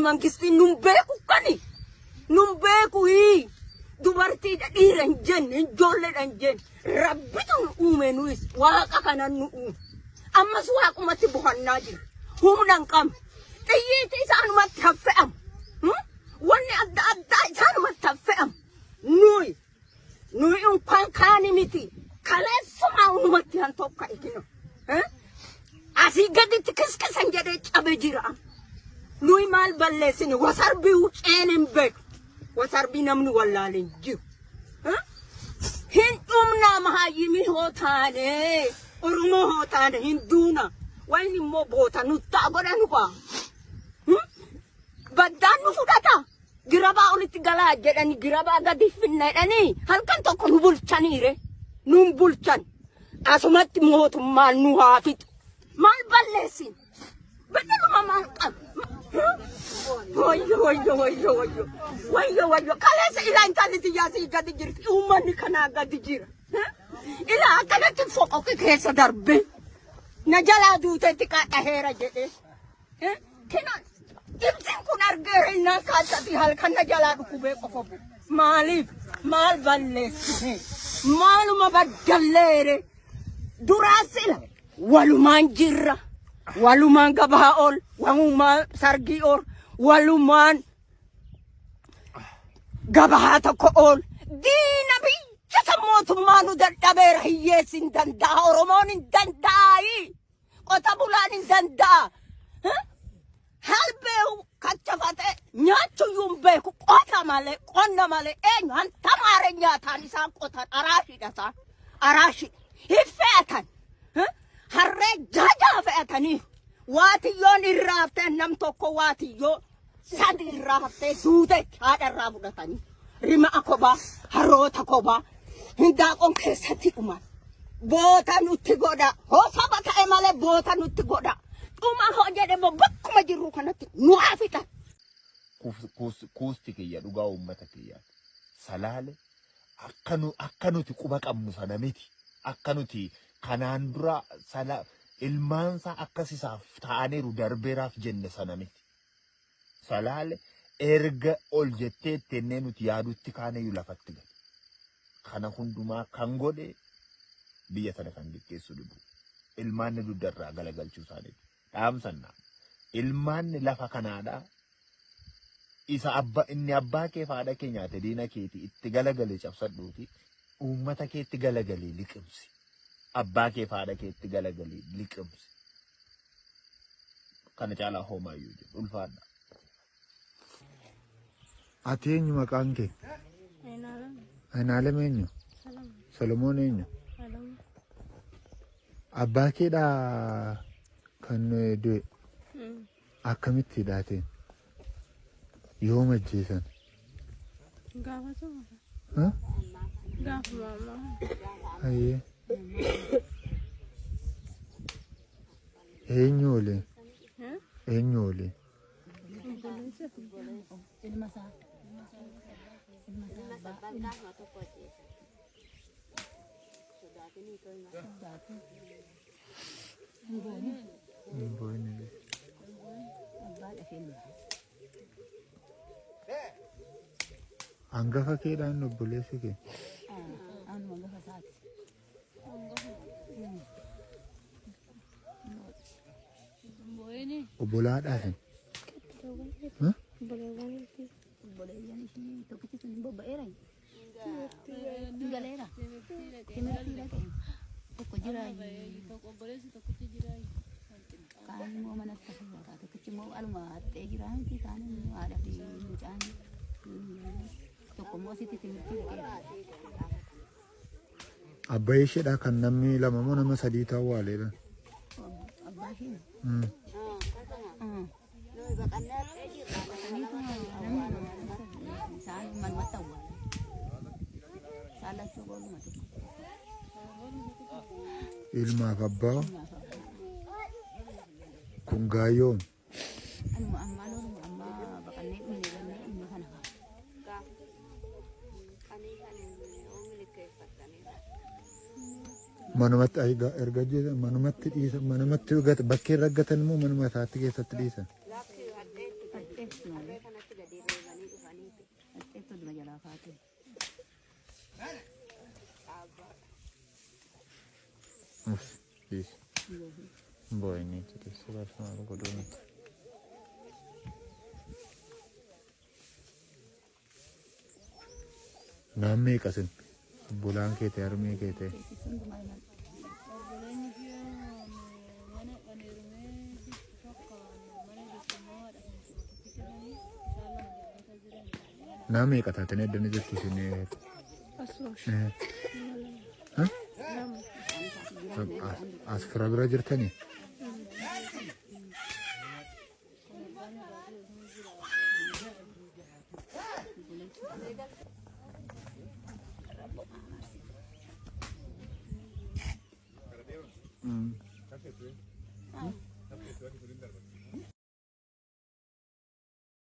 Mangistiin nun beeku kani. Nun beeku hii. Dubartiidha dhiira hin jenne ijoolleedha hin jenne. Rabbitu nu uume nuyis waaqa kanan nu uume. Ammas waaqumatti bohannaa jira. Humna hin qabnu. Xiyyiitii isaanumatti haffe'amu. Wanni adda addaa isaanumatti haffe'amu. Nuyi nuyi unkaan kaani miti. Kaleessumaa unumatti han tokka ikino. Asii gaditti kiskisan jedhee cabe jira. Nuyi maal balleessine wasarbii wuceen hin beeku. Wasarbii namni wallaale hin jiru. Hin dhumnaa mahaayyimii hoo taane Oromoo hoo taane hin duuna. Wayin immoo boota nuttaa godhanu kaa. Baddaan nu fudhata. Girabaa olitti galaa jedhani girabaa gadi finna jedhanii halkan tokko nu bulchaniire. Nun bulchan. Asumatti mootummaan nu haa fixu. Maal balleessin? Badaluma maal qaba? Wayyo wayyo wayyo wayyo wayyo wayyo kaleessa ilaa intalli tiyyaa sii gadi jirti uummanni kanaa gadi jira. Ilaa akkanatti foqoqi keessa darbe na jalaa duuteetti qaadhaheera jedhee. Kina ibsin kun argeera innaan kaalsati halkan na jalaa dhukkubee qofa bu. Maaliif maal balleessine maaluma baddalleere duraa sila walumaan jirra walumaan gabaa ol walumaan sargii ol walumaan gabaa tokko ol diina biyya san mootummaa nu dadhabeera hiyyeessi hin danda'a oromoon hin danda'aayi qota bulaan hin danda'a halbee kachafate nyaachuyyuu hin beeku qota malee qonna malee eenyu hantamaare nyaataan isaan qotan araashidha isaan araashidha hin fe'atan harree jaajaa fe'atanii waatiyyoon irraa haftee nam tokko waatiyyoo sadi irraa haftee duuteetti haadha irraa fudhatanii rima'a kophaa harroota kophaa hindaaqoon keessatti dhuman boota nutti godha hoo saba ta'e malee boota nutti godha dhuma hoo jedhe immoo bakkuma jirru kanatti nu haa fixan. Kuusti kiyya dhugaa uummata kiyyaati. Salaale akka nu akka nuti quba qabnu sana miti. Akka nuti kanaan dura sala ilmaansaa akkas isaaf ta'aniiru darbeeraaf jenne sana miti. Salaale erga ol jettee itti nuti yaadutti kaaneyyuu lafatti gale. Kana hundumaa kan godhe biyya sana kan geggeessu dibu. Ilmaanni dugdarraa galagalchuu isaaniiti. Dhaamsannaa. Ilmaanni lafa kanaadhaa isa abba inni abbaa kee fi haadha kee nyaate diina keeti itti galagalee cabsadhuuti uummata keetti galagalee liqimsi. Abbaa kee fi haadha keetti galagalee liqimsi. Kana caalaa homaayyuu jedhu ulfaadha. Ati eenyu maqaan kee? Aynaalem eenyu? Solomoon eenyu? Abbaa keedhaa kan du'e akkamitti hidhaateen? Yoom ajjeesan? Gaafa sama. Ha? Gaafuma ammaa. Hayyee. Eenyu waliin? Eenyu waliin? Ilma isaa. Ilma isaa abbaa. Hin boo'in. Abbaa dhafee ilma. Hangafa keedhaan obboleessi kee? Anuma gafa isaati. Obbolaadhaaf. Ha? Obboleeyyan ishii tokkichi sun hin bobba'eera. Hin galeera. Timirtii dhaqe. Tokko jira. Kaan immoo manatti hafe. Tokkichi immoo aluma haxxee jira miti. Kaan immoo haadha fi mucaan. Tokko immoo asitti timirtii dhaqeera. Abbaa isheedha kan namni lama moo nama sadii ta'uu waaleedha. Abbaa ishee. Isaan manumatti awwaalan. Isaan lachuu boolluma tokko. Ilmaaf abbaa kun gaayyoon. Anuma ammaa loonuma ammaa baqannee dhumne bannee dhumne kana kaa. Manumatti erga erga ajjeesan manumatti dhiisan manumatti gata bakkee irra gatan immoo manuma isaatti keessatti dhiisan. Haxxeef haxxeef toluma jalaa kaate. Uff, dhiisi. Boo'inni itti keessa baasuu maal godhuu miti. Naan meeqa sin? Obbolaan kee ta'e harmee kee ta'e. Hundumaa ilaalu. Obboleeyyi fi mana aneerumee tokko mana jirtu haadha tokkicha sanii isaan lama jaammata jiran. Naan meeqa taatanii addana jirtu isin? As fira bira jirtanii?